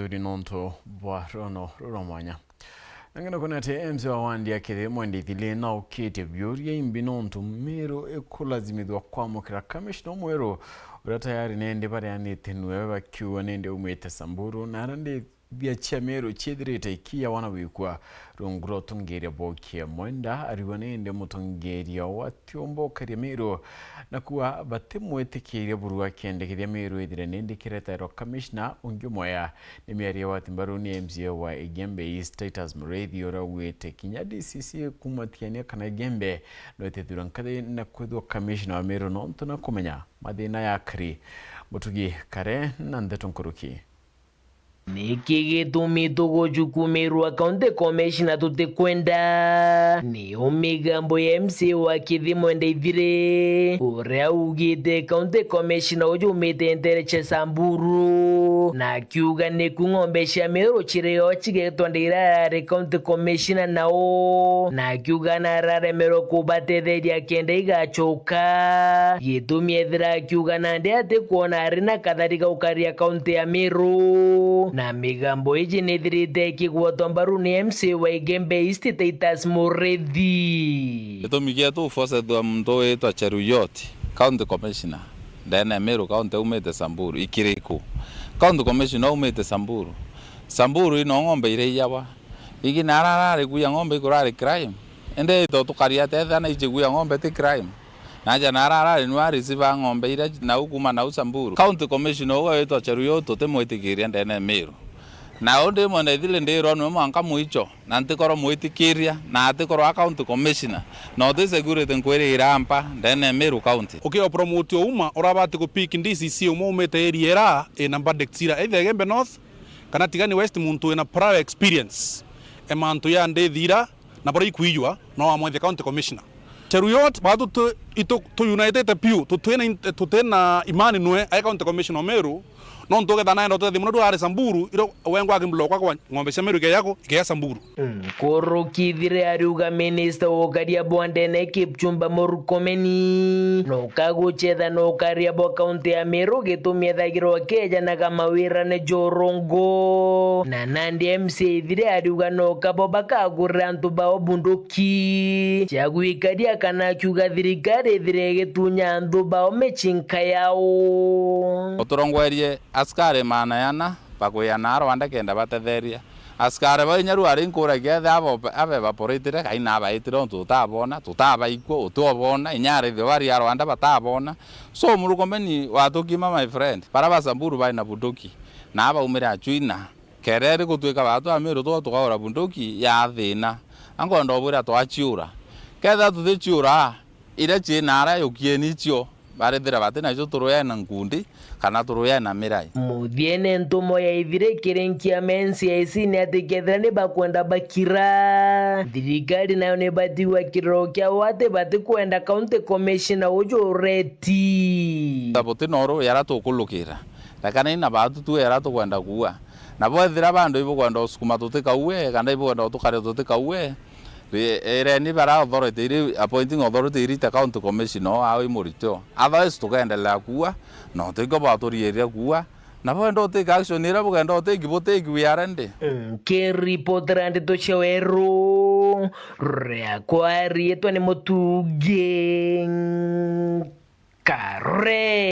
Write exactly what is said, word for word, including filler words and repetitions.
Ri nontu bwa rono rura mwanya. Na ngenda kwona ati M C A wa wandi ya Kithimo Ndithili naukitie biuria imbi nontu Miru ikulazimithua kwamukira kamishna umweru uria tayari nindi bareanite nue bakiuga nindi aumite Samburu, na aria ndi bia cia Miru ciithirite ikiya wana wikua rungu rwa utongeria bwa ukia mwenda, ariwa nindi mutongeria wa tiumba ukaria Miru, na kuuga batimwitikiiria buru akiendekethia Miru ithire nindi kiretairwa kamishna ungi mwea. Ni miario ya wati mbaru ni M C A wa Igembe East, Titus Muriithi, uria augite kinya D C C kuuma Tigania kana Igembe no itithura nkathi na kwithwa kamishna wa Miru nontu na kumenya mathina ya akari. Mutugi Kare na ndeto nkuruki. Niki gitumi tugujukumirwa county commissioner tutikwenda? Niyo migambo ya M C A wa Kithimo Ndithiri, uria augite county commissioner uju umite ntere cia Samburu, na akiuga niku ng'ombe cia Miru cirio cigetwa ndira arari county commissioner nao, na akiuga nararemerwa kubatetheria kenda igacoka. Gitumi ethira akiuga nandi atikwona ari na kathari ga ukaria kaunti ya Miru, na migambo iji nithirite ikigwatwa mbaru ni M C A wa Igembe East Titus Muriithi. Gitumi gietu forcethua muntu witwa Cheruiyot, county commissioner, ndene ya Miru county aumite Samburu, ikiriku? County commissioner aumite Samburu. Samburu ino ng'ombe iria iyawa. Igi nara arari kuya ng'ombe ikurari crime. Indi ito tukari atia ethira na ichiguya ng'ombe ti crime? Naja nara arari nwe arisiva ng'ombe iria nau kuma nau Samburu. County commissioner uga witwa Cheruiyot tutimwitikiria ndene ya Miru. Na u ndi mwene ithili ndirwa nwe mwanka mwicho, na ntikorwa mwitikiria, na atikorwa a county commissioner. Na uti security nkwirira mpa ndene ya Miru county. Ukiwa promote uma, urabati ku pick D C C umwe umite area ira ina verdict ira, either Igembe North kana Tigania West, muntu wina prior experience e mantu ya ndithi ira na baria ikwijua, no amwethe county commissioner. Cheruiyot, batu tu, itu, tu unitete piu, tutwina in-, tutwina imani nwe ae county commissioner o Meru, nontu ugetha naenda utethia muno tu ari Samburu, iro wengwa akimblock kwa ng'ombe cia Meru ikeya ku, ikeya Samburu. Nkuruki ithire ariuga minista wa ukaria bwa ndene Kipchumba Murkomen nuka guchetha na ukaria bwa kaunti ya Meru gitumi ethagirwa akejanaga mawirane jorongo. Na nandi M C A ithire ariuga nuka bo bakagurira antu bao bunduki cia gwikaria, kana akiuga thirikari ithire igitunya antu bao micinka yao. Uturongwerie askari maana yana bakwiana Rwanda kenda batetheria. Askari bau inya riu ari nkuragia ethe abo abe evaporatire, kai nabaitire ontu tutabona, tutabaikua, utubona, inya arithio bari a Rwanda batabona. So, Murkomen watukima, my friend, bara ba Samburu bari na bunduki, na abaumire achwina. Kereri gutwika batu a Meru twa tukaura bunduki ya thina. Ankwenda ubwira twachiura. Ketha tuthichiura, iria ciina ara yukieni icio, barithira bati nacio turuyene na nkundi, kana turuyene na mirai. Muthiene ntumo ya ithire kiri nkiama N C I C ni ati kethira ni bakwenda bakira, thirikari nayo ni batigwa kiriro kiao ati batikwenda county commissioner uju ureti. Ta buti noru yara tukulukira, rekana ina batu tu yara tukwenda kuua. Na bwethira bandu ibukwenda usukuma tutikaue, kana ibukwenda utukaria tutikaue, ri-, ireni bara authority iri, appointing authority irite county commissioner o ao imurite o. Otherwise, tukeendelea kuua, na utikio bwaturiiria kuua. Na bwenda utake action iria bugenda utake, butake, we are ready. Nkiripotera ndeto cia weru, riakwa riitwa ni Mutugi Kare.